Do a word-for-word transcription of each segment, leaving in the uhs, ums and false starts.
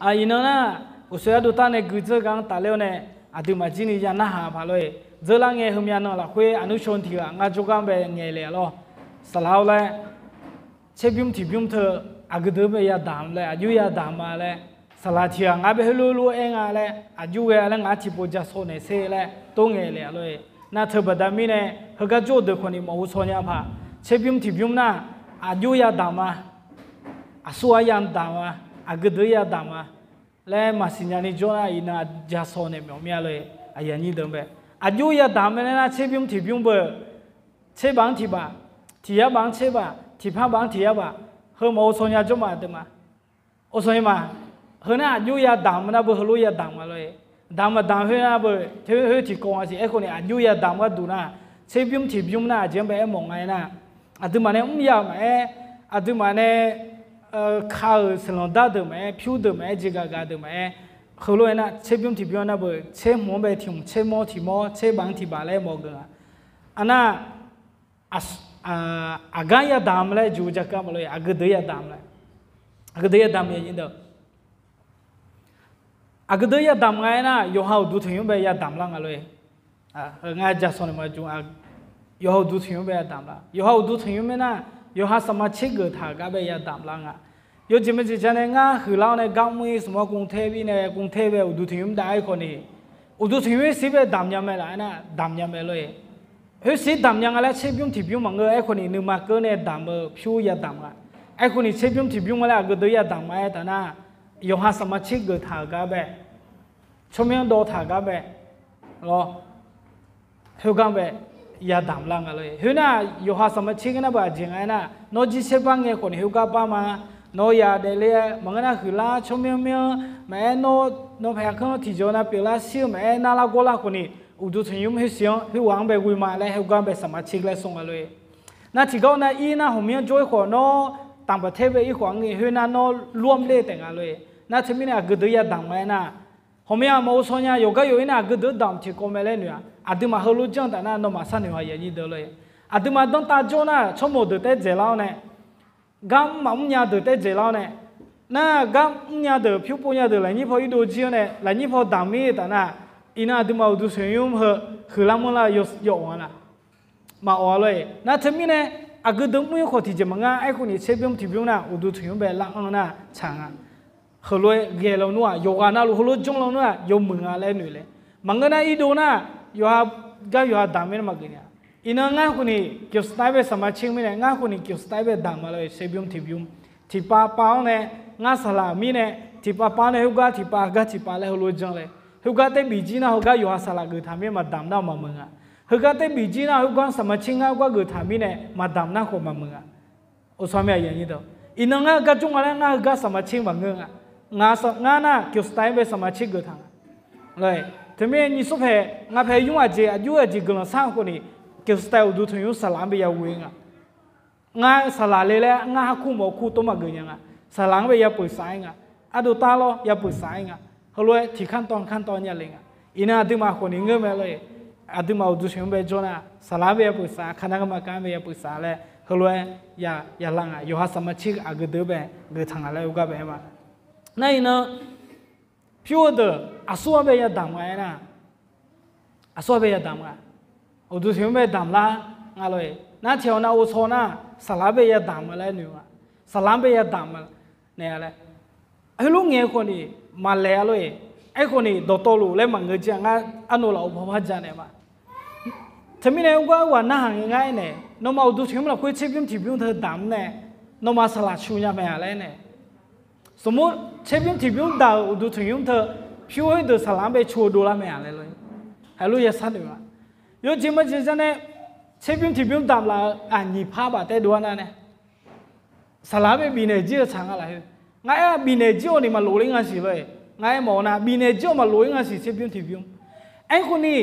Iqnan nar, uqsoer ardov tar nae gui dzeur gar-anr tafler-awr nae, aqduimaf jir ni ya narhaq paq lor-eq. Dzeurlar ngae heumyav nan lafkhoer aqnuir shaw tiq ghaq ngar jawrgar bae ngaeq le-a lor. Saqlaq-awr laer, tserbymr tiqbymr teu aqgeu deuq bae yadaq laer, aqjox yadaq ma laer, saqlaq tiq ghaq ngar bae heulof lof-aer nga laer, aqjox ghae laer ngaq-anr tiqpov ja shaw naeq sher laer tov ngaeq le-a lor-eq. Nar teu baqda mirnae, heugar jawr-eu deuq khawf ni maqghov shaw nya paq. Tserbymr tiqbymr nar, aqjox yadaq ma, aqsur-aer yadaq ma, aqgeu deuq yadaq ma laer maqsiq nya ni jawr nar, iqnan ja shaw naeq myawf mir-a lor-eq. Aqyuif aqnyir deuq bae, aqjox yadaq ma laer nar, tserbymr tiqbymr beu, tserbaq-anr tiqbaq, tiqyar baq-anr tserbaq, tiqpar baq-anr tiqyar baq, heu maqghov shaw nya jawr ma aqduimaf. Ghov shaw nya ma. Heu nar aqjox yadaq ma nar beu heulof yadaq ma lor-eq. Daq maqdaq khoer nar beu, khoer tiqkawv nga siq. Aerkhawf ni aqjox yadaq ma gharduq nar, tserbymr tiqbymr nar aqjeq-anr bae aermawf nga-aer nar, aqduimaf nae mr ya-euq maqaer, aqduimaf nae ka-euq sanqlanq dar deuq maqaer, pyur deuq maqaer, jeqgaq gaq deuq maqaer, heulof-aer nar tserbymr tiqbymr nar beu tserhmq-anr bae tiqhmq, tserbymr tiqbymr, tserbaq-anr tiqbaq laer mawf geuf nga. Aqnar, aqgar yadaq ma laer juq jav kar ma lor-eq. Aqgeu deuq yadaq ma laer, aqgeu deuq yadaq ma aqgeu deuq yadaq nga-aer nar, yawqha uqduq tanqnymr bae yadaq lar nga lor-eq. Ngar ja shaw naeq ma jur, yawqha uqduq tanqnymr bae yadaq lar. Yawqha uqduq tanqnymr-aer nar, yawqha saqma tser geuf taq-euq gar bae yadaq lar nga. Yawjeq maeqjeq ja nae ngar huiqlar-awr nae gar mr-ir smq-anr กรุงเทพ ir nae กรุงเทพ bae uqduq tanqnymr dav-aer khawf ni, uqduq tanqnymr-aer siq bae damq nya mae laf-aer nar, damq nya mae lor-eq. Khoer siq damq nya nga laer tserbymr tiqbymr maqngeur-aer khawf ni nuima keuv nae damq-eu pyur yadamq nga. Aerkhawf ni tserbymr tiqbymr nga laer aqgeu deuq yadamq nga-aer taf nar, yawqha saqma tser geuf taq-euq gar bae, tsawrmyanr dawv taq-euq gar bae, lawr, khoergar bae yadamq lar nga lor-eq. Khoernar, yawqha saqma tser ngeur nar beu aqjeq nga-aer nar, nawr jirsaer bar ngae khawf ni khoergar bar ma. Nawr yadaef ler-aer maqngeur nar huiqlar tsawrmyanr myanr maqaer, nawr nawpaeq kanr tiqjawr nav pyeuflar shir-eu maqaer, narlar gawrlar khawf ni, uqduq tanqnymr khoer siq-anr khoerghaq-anr bae ghoe ma laer khoergar bae saqma tser laer sawr nga lor-eq. Nar tiqgar-awr nar ir nar hawqmyanr jawr-aer khawf nawr, tanqbaq taer bae ir khawf-anr ngae khoernar nawr lurmr ler taef nga lor-eq. Nar teumirnae aqgeu deuq yadamq nga-aer nar, hawqmya maqghov shaw nya, yawqgar yawq-ir nar aqgeu deuq damq tiqkawv mae laer noeq-a. Aqduimaf heulof janr taf nar nawmaf sharnoeq ha yanyir deuq lor-eq. Aqduimaf danrtav jawr nar tsawrmawq deuq taer dzaeqlar-awr nae, gar mr maqmr nya deuq taer dzaeqlar-awr nae, nar gar mrnya deuq pyur pov nya deuq lafnyir paw irdov jir-awr nae lafnyir paw damq mir-eu taf nar, iqnan aqduimaf uqduq tanqnymr heu huiqlar manrlar-eu yawawq-a laf. Maqawq-a lor-eq. Nar teumirnae, aqgeu deuq mr-ir khawf tiqjeq maqngeur-a. Aerkhawf ni tserbymr tiqbymr nar uqduq tanqnymr bae lar-anr nar tsaq nga. Heulof-aer ghae lawnmr-aq, yawqghaq navluf heulof janr lawnmr-aq, yawmuiq nga laer noeq le. Maqngeur nar irdov nar, yawqha gar yawqha damq mir nar maqgeuf nya. Iqnan ngar khawf ni เกียวสไตล์ bae saqma tser mirnae, ngar khawf ni เกียวสไตล์ bae damq ma lor-eq. Tserbymr tiqbymr tiqpav pav-awr nae, ngar saqlaq mirnae, tiqpav pav nae khoergar tiqpav gar tiqpav laer heulof janr le. Khoergar taer bif jir nar heugar yawqha saqlaq geuf taq mir maqdamq nar maqmuiq nga. Heugar taer bif jir nar khoergar saqma tser ngar khoergar geuf taq mirnae maqdamq nar khawf maqmuiq nga. Iqnan ngar heugar jawr nga laer ngar heugar saqma tser maqngeur nga. Ngar nar เกียวสไตล์ bae saqma tser geuf taq nga. Teumirnae nyiq sawr paeq nga paeq nymr aqjeq aqjox aqjeq guiqlanq sar khawf ni, เกียวสไตล์ uqduq tanqnymr saqlaq-anr bae ya ghoe nga. Ngar saqlaq le laer ngar harkur mawf kur tov maqgeuf nya nga. Saqlaq-anr bae ya peuq saf-aer nga. Ardov tar lawr ya peuq saf-aer nga. Heulof-aer tiq kar tawv kar tawv nya le nga. Iqnan aqduimaf khawf ni ngeur mae lor-eq. Aqduimaf uqduq tanqnymr bae jawr nar saqlaq-anr bae ya peuq saf, kanav garma kar-anr bae ya peuq saf laer heulof-aer ya lar nga. Yawqha saqma tser aqgeu deuq bae geuf taq nga laer heugar bae aer ma. Nar iqnan pyur-eu deuq aqsur-anr bae yadamq nga-aer nar, aqsur-anr bae yadamq nga. Uqduq tanqnymr bae damq lar nga lor-eq. Nar tiq ghaq nav ghovshaw nar saqlaq-anr bae yadamq nga laer noeq nga. Saqlaq-anr bae yadamq naeq-a laer. Heulof ngaeq khawf ni maqlaeq-a lor-eq. Aerkhawf ni dawqtawvluf laer maqngeur jir-a. Ngar arnav laf-euq pawpar janaeq ma. Teumirnae heugar ghaq narhaq ngae ngar aernaeq, nawmaf uqduq tanqnymr lafkhoer tserbymr tiqbymr teu damq nae, nawmaf saqlaq cu nya mae-a laer aernaeq. สมมุติ tserbymr tiqbymr daq-euq uqduq tanqnymr teu pyur khoerdeuq saqlaq-anr bae cu-eu dovlar mae-a laer lor-eq. Heulof ya sharnoeq ma. Yawjeq maqjeq janae, tserbymr tiqbymr damq laf-eu aqnyiq par baf taer dov-a nar nae, saqlaq-anr bae bifnaeq jir-eu tsaq nga laf-eu. Ngar aer-a bifnaeq jir-awq ni maqlof ler nga siq lor-eq. Ngar aer mawf-awr nar bifnaeq jir-awq maqlof ler nga siq tserbymr tiqbymr. Aerkhawf ni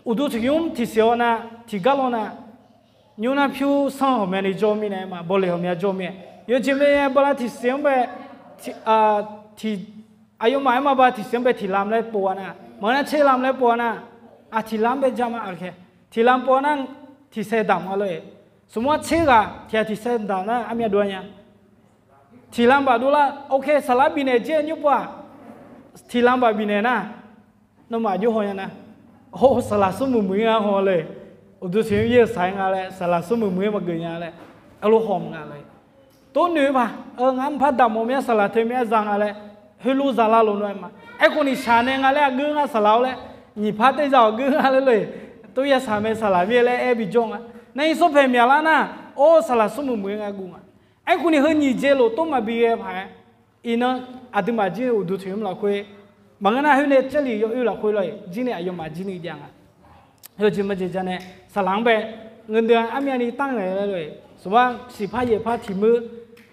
uqduq tanqnymr tiqsiq-awr nar tiqgar lawr nar, nymr nar pyur sanr ghawqmyani jawr mirnae aer ma, bawleq ghawqmya jawr mir-aer. Yawjeq mae bala tiqsiq-anr bae, aqyawfmaf aer ma ba tiqsiq-anr bae tiqlam laer pov-a nar, maqngeur nar tserlam laer pov-a nar, aqtiqlam-anr bae ja ma. Tiqlam pov-a nar tiqsaeq damq nga lor-eq. สมมุติ tser ghaq tiq ghaq tiqsaeq damq nar armyav dov-a nya. Tiqlam baf dovlar, ok, saqlaq-anr bifnaeq jir-eu nymr pov-aq, tiqlanq baf bifnaeq nar, nawmaf aqjox haw nya nar, hawr-eu saqlaq smrmuiq muiq-ir nga haw le. Uqduq tiq-anr yaer-eu saq-aer nga laer, saqlaq smrmuiq muiq-aer maqgeuf nya laer, arlof haw mq nga le. Tov noeq-eu paq, ngar mqpar damq mawf mya saqlaq teu mya za nga laer, heulof za lar lof nmr-aer ma. Aerkhawf ni shaq nae nga laer aqgeu nga saqlaq-awr laer, nyiq par taev za-awq geu nga laer le. Tov ya saq mae saqlaq mir-aer laer aer bijawr nga. Nar irsawr paeq myaqlar nar, or saqlaq smrmuiq muiq-aer nga guv nga. Aerkhawf ni heu nyiq jeq lof tov maqbi ghae paq-aer, iqnan aqduimaf jir uqduq tiq-anr lafkhoer, maqngeur nar khoer nae Jarlif yawoer lafkhoer lor-eq, jir nae aqyawfmaf jir ni jav nga. Yawjeq majeq ja nae saqlaq-anr bae, ngeur deuq-a armyavni tanr ngaeq laer lor-eq, smq-ar siqpar yaeqpar tiq muir,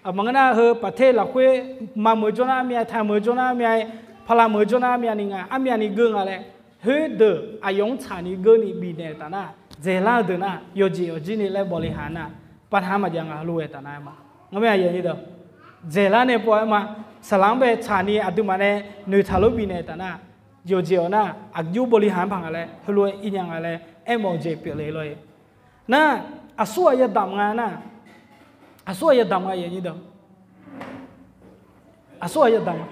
maqngeur nar heu paqter lafkhoer, maqmeuq-eu jawr nar armyav, taqmeuq-eu jawr nar armyav, paqlaq meuq-eu jawr nar armyavni nga, armyavni geur nga laer, khoerdeuq aqyawf-anr tsaqni geurni bifnaeq-eu taf nar, dzaeqlar-eu deuq nar yawjeq yawjir ni laer bawqle haq nar, pavtaq-anr maqjav nga lof-aer taf nar-aer ma. Ngar mae aqyawf ni deuq dzaeqlar nae baw-aer ma, saqlaq-anr bae tsaqni aqduimaf nae noeqtaq lof bifnaeq taf nar, yawqjeq-awq nar aqjox bawqle haq-anr paq nga laer heulof-aer ir nya nga laer aermawf-eu jeq pyeufle lor-eq. Nar, aqsurghaq yadamq nga nar, aqsurghaq yadamq nga aqyawf ni deuq aqsurghaq yadamq-a,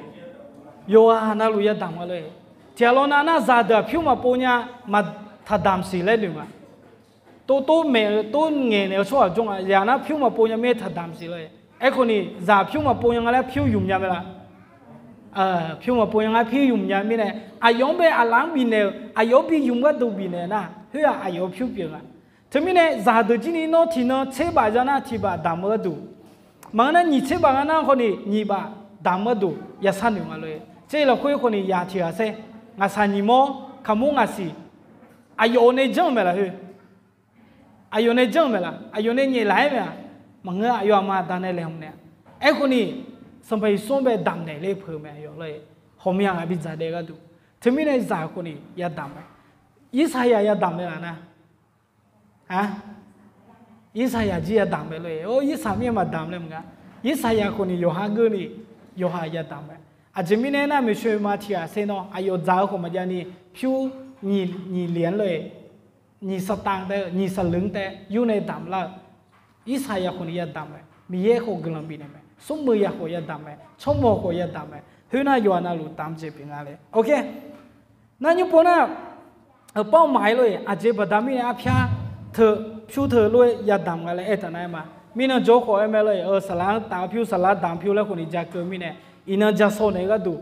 yawqghaq navluf yadamq nga lor-eq. Tiqghaq lawr nav nar zaqdeuq-aq pyur maqpov nya, maqtaq damq siq laer noeq ma. Tov tov maeq-eu tov ngaeqnaeq-eu tsawrhaq jawr nga, zaq nar pyur maqpov nya mir-aer taq damq siq lor-eq. Aerkhawf ni zaq pyur maqpov nya nga laer pyur ymq nya mae la? Pyur maqpov nya nga pyur ymq nya mirnae, aqyawf-anr bae aqlaf-anr bifnaeq-euq aqyawf-anr bi ymq gharduq bifnaeq nar, khoer-aq aqyawf pyur pyeuf nga. Teumirnae zaqdeuq jir ni nawr tiqnan tser baf za nar tiq baf damq-eu gharduq, maqngeur nar nyiq tser baf nga nar khawf ni nyiq baf damq-eu gharduq yashar noeq nga lor-eq. Tser lafkhoer khawf ni yaq tiq ghaq saer, ngaqshaq nyiq mawr, kaqmur ngaqsiq, aqyawf-euq nae janr-eu mae laf khoer? Aqyawf nae janr-eu mae laf? Aqyawf nae nyaef laf-aer mae-aq? Maqngeur, aqyawf aqma aqda nae laeqhmq naeq-a. Aerkhawf ni Sanqpaq Yeqsur-anr bae damq naeq ler peuq-eu mae aqyawf lor-eq. Ghawqmya ngaq bidzaq daef gharduq. Teumirnae zaq khawf ni yadamq mae. Irsaqyaq yadamq mae laf nar? A, Irsaqyaq jir yadamq mae lor-eq. Or, Irsaq mir-aer maqdamq laer maqnga. Irsaqyaq khawf ni yawqha geurni yawqha yadamq mae. Aqjeq mirnae aernar, maeqshi ma tiq ghaq saer nawr aqyawf dzaq-eu khawf maqjav ni pyur nyiq lef-anr lor-eq, nyiq saqtaq taef-eu nyiq saqleuq-anr taef yur nae damq lar-eu. Irsaqyaq khawf ni yadamq mae. Miqyaer khawf guiqlanq bifnaeq mae. Smrmuiq yaq khawf yadamq mae. Tsawrmawq khawf yadamq mae. Khoernar yawqha navluf damq jeq pyeuf nga le. Nar nymr pov nar, pawr maqaer lor-eq, aqjeq baqda mirnae arpyar teu pyur teu lof-aer yadamq nga laer aertaq nar-aer ma. Mirnan jawr khawf-aer mae lor-eq, saqlaq-anr taf pyur saqlaq damq pyur laer khawf ni ja keuv mirnae, iqnan ja shaw naeq gharduq,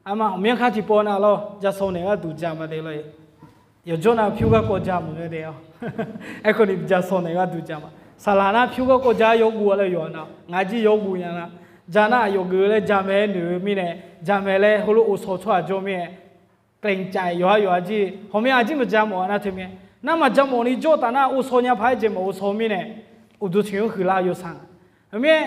arma ghawqmyanr kar tiqpov nav lawr ja shaw naeq gharduq ja ma de lor-eq. Yawqjawr nav pyur garkawv ja maqngeur de-awr, aerkhawf ni ja shaw naeq gharduq ja ma. Saqlaq nar pyur garkawv ja yawguv laer yawqha nav ngaq jir yawguv nya nar, ja nar aqyawf geuf laer ja mae-aer noeq-eu mirnae, ja mae laer heulof ovshaw tsawrhaq jawr mirnae, เกรงใจ yawqha yawqha jir ghawqmya aqjir maqja mawf-a nar teumirnae, nar maqja mawf ni jawr taf nar ovshaw nya paq-aer jeq maqovshaw mirnae, uqduq tiq-anr huiqlar yawsaq nga. Teumirnae,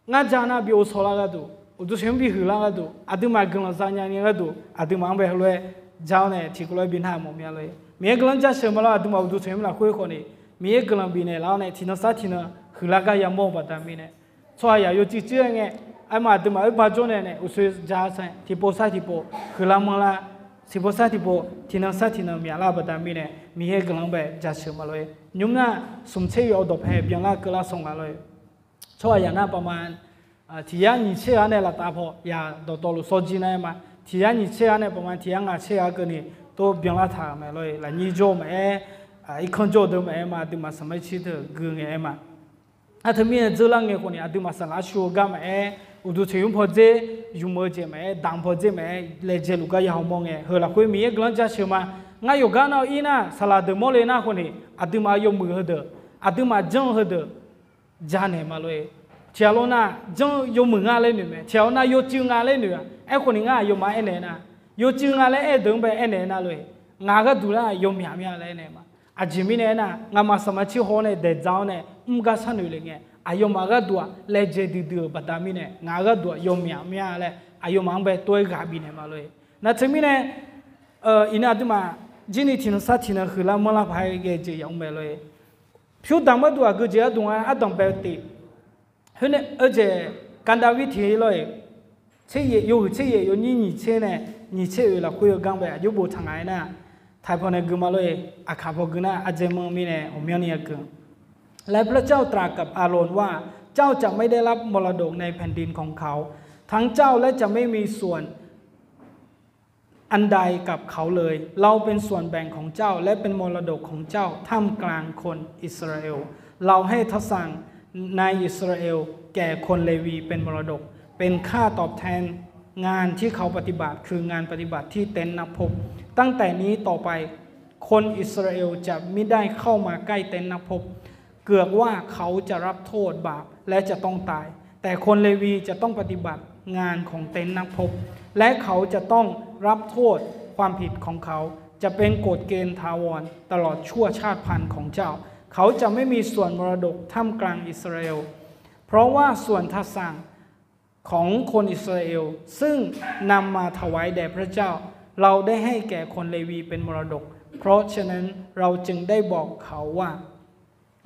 ngar ja nar bi ovshaw lar gharduq, uqduq tiq-anr bi huiqlar gharduq, aqduimaf guiqlanq za nyani gharduq aqduimaf-anr bae heulof-aer ja-awr nae tiqkawv lof-aer bi nar mawf mya lor-eq. Miqyaer guiqlanq jaceuq ma lor, aqduimaf uqduq tiq-anr lafkhoer khawf ni Miqyaer guiqlanq bifnaeq lar-awr nae tiqnan sar tiqnan huiqlar gar yamawr-eu baqda mirnae, tsawrhaq yaq yawcuiv cuiv-aer ngae, aerma aqduimaf oerba jawr nae nae uqshoe ja sae tiqpov sar tiqpov huiqlar manrlar, tiqpov sar tiqpov tiqnan sar tiqnan myaqlar-eu baqda mirnae Miqyaer guiqlanq-anr bae jaceuq ma lor-eq. Nymr nar smq tser yawf-eu dawqpae byanlar keuvlar sanr nga lor-eq. Tsawrhaq yaq nar paqma tiq yar nyiq tser ghaq nae laftav paw yaq dawqtawvluf sawr jir nar-aer ma. Tiq yar nyiq tser ghaq nae paqma tiq yar ngaq tser ghaq keuvni tov byanlar taq-euq mae lor-eq. Lafnyir jawr-eu maqaer, irkanr jawr-eu deuq maqaer ma, aqduimaf sanqmaer cir teu gui ngae-aer ma. Nar teumirnae dzeurlar ngae khawf ni aqduimaf saqlaq shu-eu gar maqaer, uqduq tiq-anr pawdzer, ymq-eu jeq maqaer, damq pawdzer maqaer, laejae luf gar ya hawmawr ngae heu lafkhoer Miqyaer guiqlanq jaceuq ma. Ngar yawqgar nar-eu ir nar saqlaq deuq mawrle nar khawf ni aqduimaf yawmuiq heudeuq, aqduimaf janr-eu heudeuq janaeq ma lor-eq. Tiqghaq lawr nar janr-eu yawmuiq nga laer noeq mae, tiqghaq lawr nar yawcuiv nga laer noeq-a. Aerkhawf ni ngar aqyawfmaf aernaeq nar, yawcuiv nga laer aer-eu deuq-anr bae aernaeq nar lor-eq, ngaq gharduq nar yawmyaq mya laer aernaeq ma. Aqjeq mirnae aernar, nga'maf saqmaqtser haw-awr nae daeqdzaq-awr nae mr gar sharnoeq le ngae, aqyawfmaf gharduq-aq laejae duidui-euq baqda mirnae ngaq gharduq-aq yawmyaq mya laer aqyawfmaf-anr bae tov-aer ghaq bifnaeq ma lor-eq. Nar teumirnae iqnan aqduimaf jir ni tiqnan sar tiqnan huiqlar manrlar paq-aer ghae jeq yamr mae lor-eq. Pyur damq gharduq aqgeu jeq gharduq nga ardanq bae-eu tif. Khoernae-eu jeq, Gardavir tiq lor-eq, tser yaef yawhuiq tser yaef yawnyir nyiq tser nae nyiq tser oeq lafkhoer-eu gar bae aqjox boftaq nga-aer nar, taqpaw nae gui ma lor-eq, aqkaq paw gui nar ardzae manr mirnae ghawqmyanrni aqgeu. และพระเจ้าตรัสกับอาโรนว่า เจ้าจะไม่ได้รับมรดกในแผ่นดินของเขา ทั้งเจ้าและจะไม่มีส่วน อันใดกับเขาเลย เราเป็นส่วนแบ่งของเจ้า และเป็นมรดกของเจ้าท่ามกลางคนอิสราเอล เราให้ทสั่งในอิสราเอลแก่คนเลวีเป็นมรดก เป็นค่าตอบแทนงานที่เขาปฏิบัติ คืองานปฏิบัติที่เต็นท์นัดพบ ตั้งแต่นี้ต่อไป คนอิสราเอลจะมิได้เข้ามาใกล้เต็นท์นัดพบ เกรงว่าเขาจะรับโทษบาปและจะต้องตาย แต่คนเลวีจะต้องปฏิบัติงานของเต็นท์นัดพบ และเขาจะต้องรับโทษความผิดของเขา จะเป็นกฎเกณฑ์ถาวรตลอดชั่วชาติพันธุ์ของเจ้า เขาจะไม่มีส่วนมรดกท่ามกลางอิสราเอล เพราะว่าส่วนทสั่งของคนอิสราเอล ซึ่งนำมาถวายแด่พระเจ้า เราได้ให้แก่คนเลวีเป็นมรดก เพราะฉะนั้นเราจึงได้บอกเขาว่า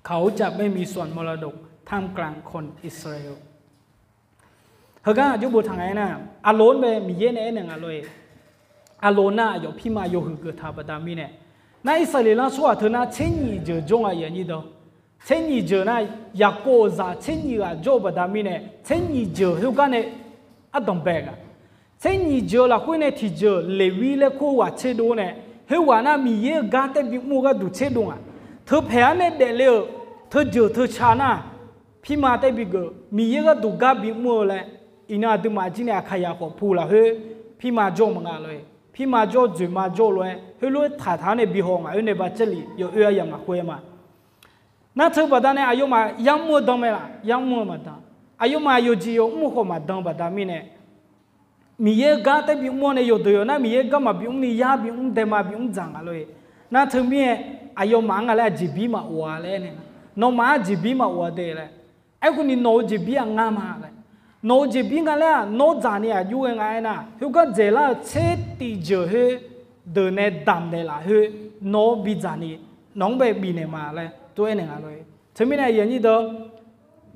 เขาจะไม่มีส่วนมรดกท่ามกลางคนอิสราเอล Heugar aqjox boftaq nga aernar, Aqloq-anr bae Miqyaer nae aernaeq nga lor-e. Aqloq nar aqyawf pirma yawhuiq geuf taq-eu baqda mirnae, nar Irsaqleqlav tsawrhaq teu nar tser nyiq jeuq jawr nga, aqyuif aqnyir deuq. Tser nyiq jeuq nar, Yaqkov-euq zaq tser nyiq ghaq jawr-eu baqda mirnae, tser nyiq jeuq khoergar nae ardanq bae-eu nga. Tser nyiq jeuq-eu lafkhoer nae tiqjeuq Leqwir laer kur ghaq tserdov nae, khoerghaq nar Miqyaer-euq gar taer bimr-eu gharduq tserdov nga. Teu paeq-anr nae daefle-euq teujeuq teuca nar, pirma taer bigeuf Miqyaer gharduq gar bimr-eu laer, iqnan aqduimaf jir nae Aqkaqyaq khawf pu lafkhoer pirma jawr maqnga lor-e. Pirma jawr dzoeqma jawr lof-aer heulof-aer taqtaq-anr nae bihaw nga. Oer nae ba Jarlif yawoer aryamq lafkhoer ma. Nar teu baqda nae aqyawfmaf yamr-eu dan mae laf, yamr-eu maqdan. Aqyawfmaf yawqjeq yawmr-eu khawf maqdan baqda mirnae, Miqyaer-eu gar taer bimr-awr nae yawqdeuq yawq nar Miqyaer-eu gar maqbimr ni yar bimr daema bimr dzaq nga lor-e. Nar teumirnae aqyawfmaf-anr nga laer aqjeqbir maqof-a laer aernaeq nga. Nawmaf-anr jeqbir maqof-a de laer. Aerkhawf ni nawq-eu jeqbir-aq ngar ma laer. Nawq-eu jeqbir nga laer-aq nawr dzaq ni aqjox ghae nga aernar, khoergar dzaeqlar-euq tser tif jeuq khoerdeuq nae damqnaeq lafkhoer nawr bidzaq ni nawq-anr bae bifnaeq ma laer tov-aer naeq nga lor-e. Teumirnae aqyuif aqnyir deuq,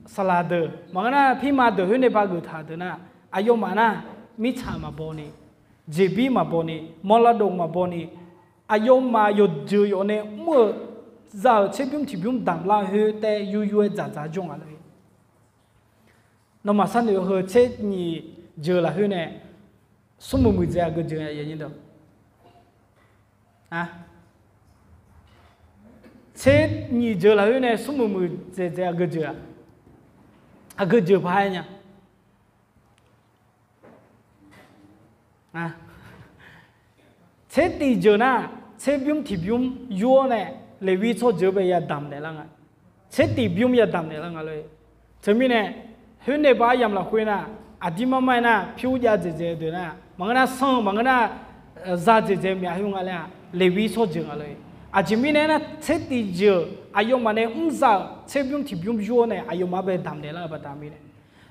saqlaq deuq maqngeur nar pirma deuq khoer nae ba geuf taq deuq nar, aqyawfmaf nar mirtsaq maqbaw ni, jeqbir maqbaw ni, mawrlavdof maqbaw ni, aqyawfmaf yawqjeuq yawq nae mr-euq za-euq tserbymr tiqbymr damq lar khoer taer yur yur-aer dzaqdzaq jawr nga lor-e. Nawmaf sharnoeq heu tser nyiq jeuq lafkhoer nae smrmuiq muiqdzaeq aqgeu jeuq a, tser nyiq jeuq lafkhoer nae smrmuiq muiqdzaeq dzaeq aqgeu jeuq-a, aqgeu jeuq paq-aer nya. Tser tif jeuq nar, tserbymr tiqbymr yur-awr nae, Leqwir tsawrjeuq-anr bae yadamq naeqlar nga. Tser tif bymr yadamq naeqlar nga lor-e. Teumirnae, khoer nae ba aryamq lafkhoer nar, aqdir mar mar-aer nar pyur jav dzaeqdzaeq-eu deuq nar, maqngeur nar sanr-eu maqngeur nar, za dzaeqdzaeq-eu myaf khoer nga laer-aq, Leqwir tsawrjeuq nga lor-e. Aqjeq mirnae aernar, tser tif jeuq aqyawfmaf nae mr za-euq tserbymr tiqbymr yur-awr nae aqyawfmaf-anr bae damq naeqlar-eu baqda mirnae,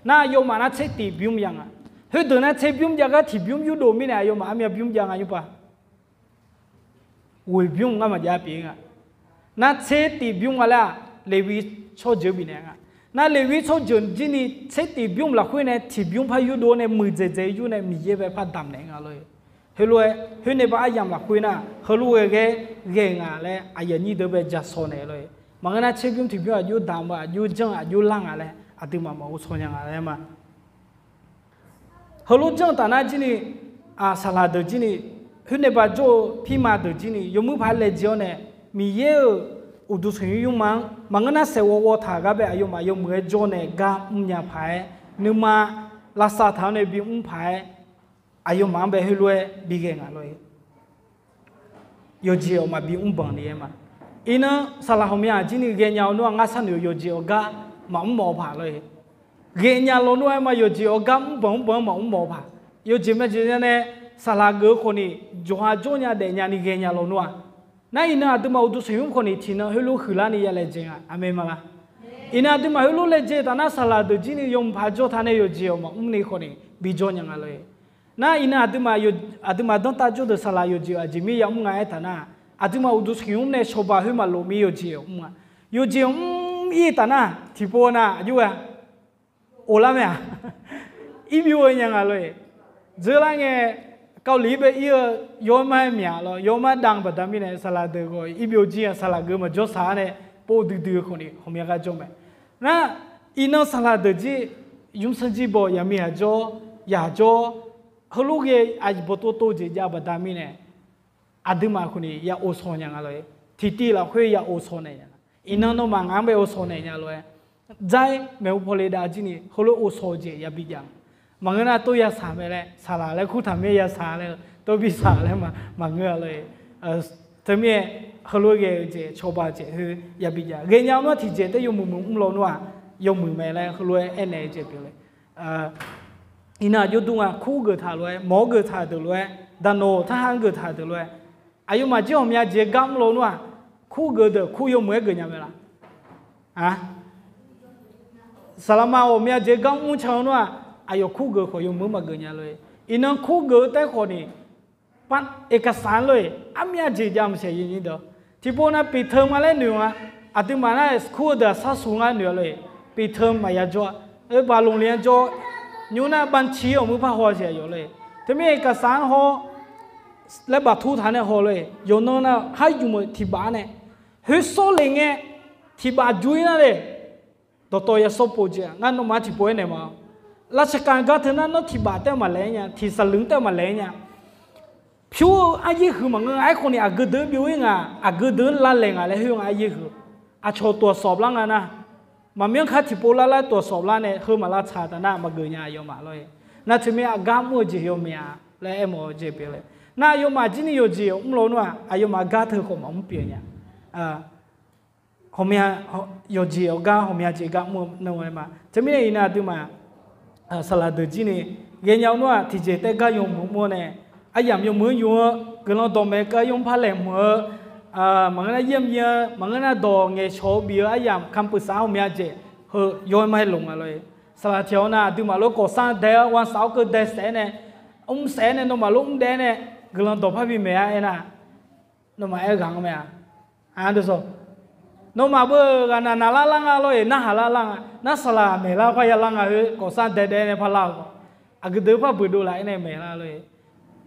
nar aqyawfmaf nar tser tif bymr ya nga. Khoerdeuq nar tserbymr jav gar tiqbymr yurdov mirnae aqyawfmaf armyav bymr jav nga nymrpav. Ghoeqbymr ngar maqjav pyeuf nga. Nar tser tif bymr nga laer-aq, Leqwir tsawrjeuq bifnaeq nga. Nar Leqwir tsawrjeuq jir ni tser tif bymr lafkhoer nae tiqbymr par yurdov nae muiqdzaeq dzaeq yur nae Miqyaer bae par damq naeq nga lor-e. Heulof-aer khoer nae ba aryamq lafkhoer nar, heulof ghae ghae ghae nga laer aqyuif aqnyir deuq bae ja shaw naeq lor-e. Maqngeur nar tserbymr tiqbymr aqjox damq-eu aqjox janr-eu aqjox lar nga laer aqduimaf maqghov shaw nya nga laer ma. Heulof janr-eu taf nar jir ni, saqlaq deuq jir ni, khoer nae ba jawr-eu pirma deuq jir ni yawmuir paq-aer laejae-awr nae, Miqyaer-euq uqduq sanqnymr nymrma-anr maqngeur nar saeqghawv ghawv taq gar bae aqyawfmaf yawmuiq-aer jawr nae gar mrnya paq-aer, nuima lavsav taq-awr nae bimr paq-aer, aqyawfmaf-anr bae heulof-aer bighae nga lor-e. Yawqjeq-awq maqbi mrbanq ni-aer ma. Iqnan saqlaq ghawqmya jir ni ghaenya-awr nar-aq, ngar sharnoeq-eu yawqjeq-awq gar maqmr mawf-eu paq lor-e. Ghaenya lawnmr-aer ma yawqjeq-awq gar mrbanq mrbanq-anr maqmr mawf-eu paq. Yawqjeq maqjeq nya nae saqlaq geuf-eu khawf ni, jawqha jawrnya daefnya ni ghaenya lawnmr-aq, nar iqnan aqduimaf uqduq sanqnymr khawf ni tiqnan heulof huiqlar ni ya laejae nga. Aqmeq ma la? Iqnan aqduimaf heulof laejae taf nar saqlaq deuq jir ni yawmuiq paq jawr taq nae yawqjeq-awq maqmr ni khawf ni bijawr nya nga lor-e. Nar iqnan aqduimaf, aqduimaf danrtav jawr deuq saqlaq yawqjeq-awq aqjeq mir yamr nga aer taf nar, aqduimaf uqduq sanqnymr nae cawba khoer maqlof mir yawqjeq-awq mr nga. Yawqjeq-awq mr-ir taf nar tiqpov nar aqjox ghae oflar mae-aq, irbyov-eu nya nga lor-e. Dzeurlar ngae, kavlir bae ir-eu yawr mar-aer myaq lawr, yawr mar dav baqda mirnae saqlaq deuq khawf irbyov jir-a, saqlaq geuf maqjawr saq-ar nae pov duidui-eu khawf ni ghawqmya gar jawr mae. Nar iqnan saqlaq deuq jir, ymrsanr jir baw, yaqmiq yaqjawr, yaqjawr, heulof ghae aqbawq tov tov jeq jav baqda mirnae, aqduimaf khawf ni ya ovsawq nya nga lof-aer, tiqtiv lafkhoer ya ovsawq naeq nya. Iqnan nawmaf ngaq-anr bae ovsawq naeq nya lof-aer, dzar-ir maeqhu paw le dav jir ni heulof ovsawq jeq yabi jav. Maqngeur nar tov ya saq mae laer, saqlaq laer kurtaq mir ya saq laer, tov bi saq laer maqngeur-a lof-aer. Teumirnae heulof-aer ghae-eu jeq cawba jeq khoer yabi jav. Ghaenya-eu nar tiqjeq taef yawmuiq muiq mr lawnmr-aq, yawmuiq mae laer heulof-aer aernaeq-eu jeq pyeuf le. Iqnan aqjox dur nga, kur geuf taq lof-aer, mawq-awr geuf taq deuq lof-aer, daqnawq-awq tarhaq-anr geuf taq deuq lof-aer, aqyawfmaf jir ghawqmya jeq gar mr lawnmr-aq, kur geuf deuq kur yawmuiq-aer geuf nya mae laf? Saqlaqma ghawqmya jeq gar mr can-eu nar-aq, aqyawf kur geuf khawf yawmuiq-anr maqgeuf nya lof-aer. Iqnan kur geuf-eu taef khawf ni, เอกสาร lor-eq, armyav jeq jav maqsaeq yawnyir deuq. Tiqpov nav ปิดเทอม nga laer noeq nga, aqduimaf nar kur-eu deuq-aq sharsu ngar noeq-a lof-eq, ปิดเทอม maqya jawr-a, oe baq lmqli-anr jawr, nymr nar บัญชี awq mur par haw-a siq aqyawf lor-eq. Teumirnae เอกสาร haw laer baqtur taq nae haw lor-eq, yawqnan nar har yumq-eu tiqbaf nae, khoer sawr le ngae, tiqbaf jur-ir nar le, dawqtawv ya sawr pov jeq-a. Ngar nawmaf-anr tiqpov aernaeq ma-awr, ราชการ gar teu nar nawr tiqbaf taef-aer maqlaeq-aer nya, tiqsaqlmq taef-aer maqlaeq-aer nya. Pyur-eu aryaer huiq maqngeur nga. Aerkhawf ni aqgeu deuq-anr byov-ir nga, aqgeu deuq-anr lavlaeq nga laer khoer nga aryaer huiq. Aqcawq ตรวจสอบ lar nga nar, maqmyanr kar tiqpov lar lar ตรวจสอบ lar nae heu maqlavtsaq taf nar maqgeuf nya aqyawfmaf lor-eq. Nar teumirnae aqgar mr-eu jeq yawmyav laer aermawf-eu jeq pyeuf le. Nar aqyawfmaf jir ni yawqjeq mr lawnmr-aq, aqyawfmaf gar teu khawf maqmr pyeuf nya. Ghawqmya, yawqjeq-awr gar ghawqmya jeq gar mr-eu nar-aer ma. Teumirnae iqnan aqduimaf saqlaq deuq jir ni ghaenya-eu nar-aq, tiqjeq taef gar yawmuiq mr-awr nae, aryamq yawmuiq-anr yur-anr guiqlanq dawqmaeq keuv-awr yawmuiq par laeqhmq-eu, maqngeur nar yir-anr yir-anr, maqngeur nar dawq ngaeqcawq-eu bif-eu aryamq คำปรึกษา ghawqmya jeq heu yaw-aer ma-aer loq nga lor-eq. Saqlaq tiq-awr nar aqduimaf lof-aer ก่อสร้าง dae-awr วันเสาร์ keuv dae saef-aer nae, mr saef-aer nae nawmaf lof mr daef-aer nae guiqlanq dawq par bi maeq-a aernar, nawmaf aer ghaq-anr mae-a. Nawmaf beu ghaq naq naqlar lar nga lor-eq, narhaq lar lar nga. Nar saqlaq maeqlar par ya lar nga khoer ก่อสร้าง dae dae nae par lar-eu khawf, aqgeu deuq par buiqdov laf-aer nae maeqlar lor-eq.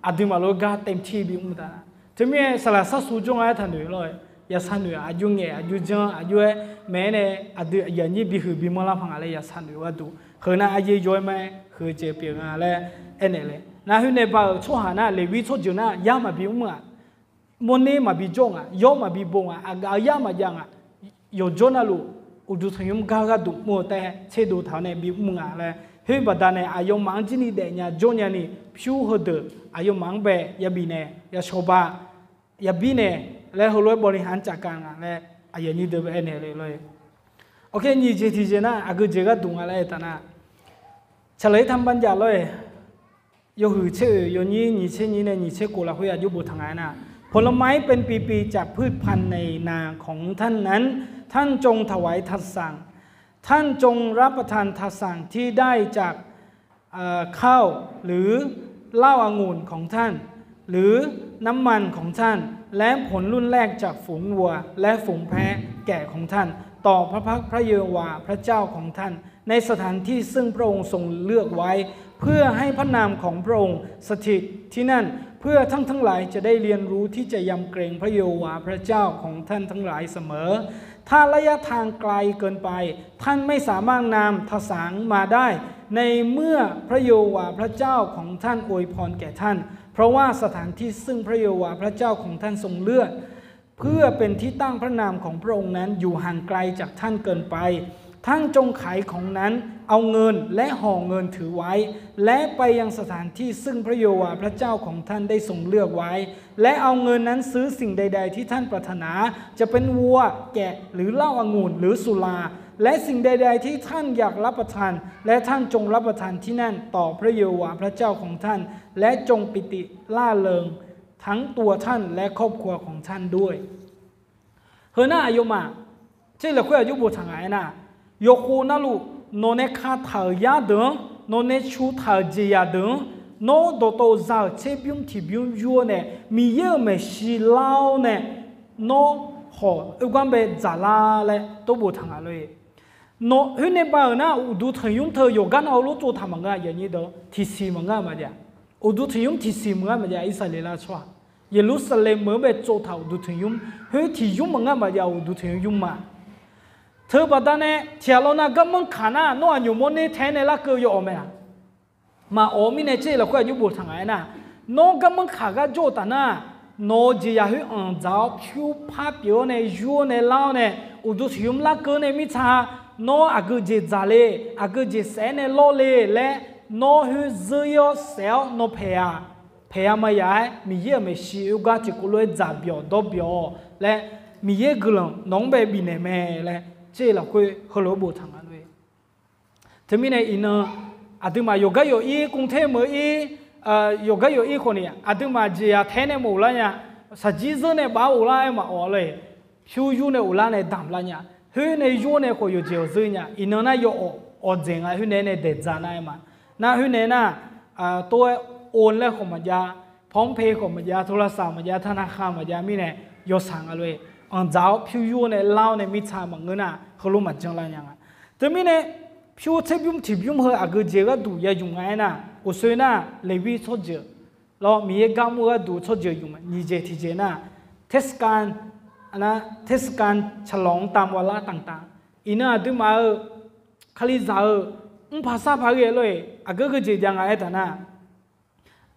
Aqduimaf lof-aer gar เต็มที่ bimr taf. Teumirnae saqlaq sharsu jawr nga aer taqnoeq lor-eq. Yasar noeq-aq aqjox ngaeq aqjox janr aqjox-aer maeq-aer nae, aqdui aqyuif aqnyir bihuiq bimawr lar paq nga laer yasar noeq gharduq, heu nar aryaer yaw-aer ma-aer huiq-eu jeq pyeuf nga laer aernaeq le. Nar khoer nae ba-euq tsawrhaq nar Leqwir tsawrjeuq nar yar maqbi mr-aq, mawrner maqbi jawr nga, yawr maqbi bo nga, aqgaf yar maqjav nga. Yawqjawr navluf uqduq tanqnymr gar gharduq mr-eu taef tserdov taq-awr nae bimr nga laer, khoer baqdanae aqyawfmaf-anr jir ni daefnya jawrnya ni pyur heudeuq aqyawfmaf-anr bae yabif nae, yashawba, yabir nae laer heulof-aer บริหารจัดการ nga laer aqyuif aqnyir deuq bae aernaeq le lor-eq. Awq, nyiq jeq tiqjeq nar aqgeu jeq gharduq nga laer aertaq nar, เฉลยธรรมบัญญัติ lor-eq, yawhuiq tser oeq yawnyir nyiq tser nyir nae nyiq tser kof lafkhoer aqjox boftaq nga aernar, ผลไม้เป็นปีๆ จากพืชพันธุ์ในนาของท่านนั้น ท่านจงถวายทาน ท่านจงรับประทานทานที่ได้จาก เอ่อ ข้าวหรือเหล้าองุ่นของท่าน หรือน้ำมันของท่าน และผลรุ่นแรกจากฝูงวัวและฝูงแพะแกะของท่าน ต่อพระพักตร์พระเยโฮวาห์พระเจ้าของท่าน ในสถานที่ซึ่งพระองค์ทรงเลือกไว้ เพื่อให้พระนามของพระองค์สถิตที่นั่น เพื่อท่านทั้งหลายจะได้เรียนรู้ที่จะยำเกรงพระเยโฮวาห์พระเจ้าของท่านทั้งหลายเสมอ ถ้าระยะทางไกลเกินไป ท่านไม่สามารถนำทสารมาได้ ในเมื่อพระเยโฮวาห์พระเจ้าของท่านอวยพรแก่ท่าน เพราะว่าสถานที่ซึ่งพระเยโฮวาห์พระเจ้าของท่านทรงเลือก เพื่อเป็นที่ตั้งพระนามของพระองค์นั้นอยู่ห่างไกลจากท่านเกินไป ท่านจงขายของนั้น เอาเงินและห่อเงินถือไว้ และไปยังสถานที่ซึ่งพระเยโฮวาห์พระเจ้าของท่านได้ทรงเลือกไว้ และเอาเงินนั้นซื้อสิ่งใดๆที่ท่านปรารถนา จะเป็นวัว แกะ หรือเหล้าองุ่น หรือสุรา และสิ่งใดๆที่ท่านอยากรับประทาน และท่านจงรับประทานที่นั่นต่อพระเยโฮวาห์พระเจ้าของท่าน และจงปีติร่าเริงทั้งตัวท่านและครอบครัวของท่านด้วย Heu nar aqyawfmaf tser lafkhoer aqjox boftaq nga aernar, yawqkhof navluf nawq nae kataq-euq yar deuq-anr, nawq nae cutaq-euq jeqzaq deuq-anr, nawr dawqtawvluf za-euq tserbymr tiqbymr yur-awr nae, Miqyaer-euq maeqshi lar-awr nae, nawr hawq oergar bae dzaqlar laer tov boftaq nga lor-eq. Khoer nae ba-euq nar uqduq tanqnymr teu yawqgar nav heulof tsovtaq maqngeur-a, tiqsiq maqngeur-a maqjav. Uqduq tanqnymr tiqsiq maqngeur maqjav, Irsaqleqlav tsawrhaq Yeqlursaqlaeq meuq-anr bae tsovtaq uqduq tanqnymr, khoer tiqymr maqngeur maqjav uqduq tanqnymr ymr ma. Teubaqda nae tiqghaq lawr nar garmanr kaq nar nawr aqnymq mawrner tae-aer nae larkeuv yawawq mae-aq. Maqawf-eu mirnae tser lafkhoer aqjox boftaq nga aernar, nawr garmanr kaq gar jawr-eu taf nar, nawq-euq jeqzaq khoer anqdzaq-awr pyur par pyeuf-awr nae yur-awr nae lar-awr nae, uqduq siqymr larkeuv nae mirtsa, nawr aqgeu jeq dzaq le, aqgeu jeq saef-aer nae lawr le laer, nawr khoer zeur-ir-awr saef-awr nawr paeq-a, paeq-a maqyaq-aer Miqyaer-euq maeqshi oergar tiqkawv lof-aer dzaq byawq dawr byawq-awq laer, Miqyaer guiqlanq nawq-anr bae bifnaeq mae laer tser lafkhoer heulof-aer boftaq nga lor-e. Teumirnae iqnan aqduimaf yawqgar yawq-ir กรุงเทพ meuq-ir, yawqgar yawq-ir khawf ni aqduimaf jeqzaq tae nae maqghoflar nya, shaqjir zeur nae baf-aer ghoflar-aer maqawf lor-e. Pyur yur nae ghoflar nae damq lar nya, khoer nae yur nae khawf yawqjeq awq zeur nya, iqnan nar yawawq awqdzaeq nga khoer nae nae daeqdzaq nar-aer ma. Nar khoer nae nar, tov-aer โอน laer khawf maqjav, พร้อมเพย์ khawf maqjav, โทรศัพท์ maqjav, ธนาคาร maqjav mirnae yawshaq nga lor-e. Anqdzaq-awr pyur yur nae lar-awr nae mirtsa maqngeur nar heulof maqjan lar nya nga. Teumirnae pyur tserbymr tiqbymr heu aqgeu jeq gharduq ya ymq nga aernar, uqsoe nar Leqwir tsawrjeuq lawr, Miqyaer gar mr-eu gharduq tsawrjeuq ymq-a. Nyiq jeq tiqjeq nar, เทศกาล, เทศกาลฉลองตามวันละต่างๆ iqnan aqduimaf-euq Kalizaq-euq mr paq sar paq ghae lor-e. Aqgeu geujeq jav nga aertaq nar,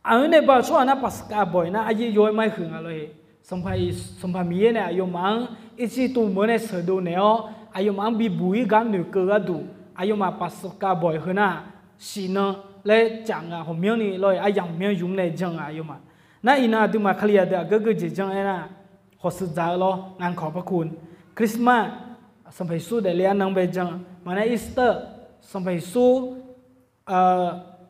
aqyawf nae ba-eu tsawrhaq nar ปัสกาบ่อย nar aryaer yaw-aer mar-aer huiq nga lor-e. Sanqpaq Miqyaer nae aqyawfmaf-anr ircir tuv meuq-eu nae sheuqdov naeq-awr aqyawfmaf-anr bibuq-ir gar noeqkeuv gharduq aqyawfmaf ปัสกาบ่อย heu nar, shifnan laer caf nga, ghawqmyanrni lor-e, aryamq ghawqmyanr ymq nae jan nga aqyawfmaf. Nar iqnan aqduimaf Kalizaq deuq aqgeu geujeq jan aernar, ขอสืบ dzaq-eu lawr, งานขอบพระคุณ, Christmas, Sanqpaq Yeqsur daefle arnan-anr bae jan, maqnar Easter, Sanqpaq Yeqsur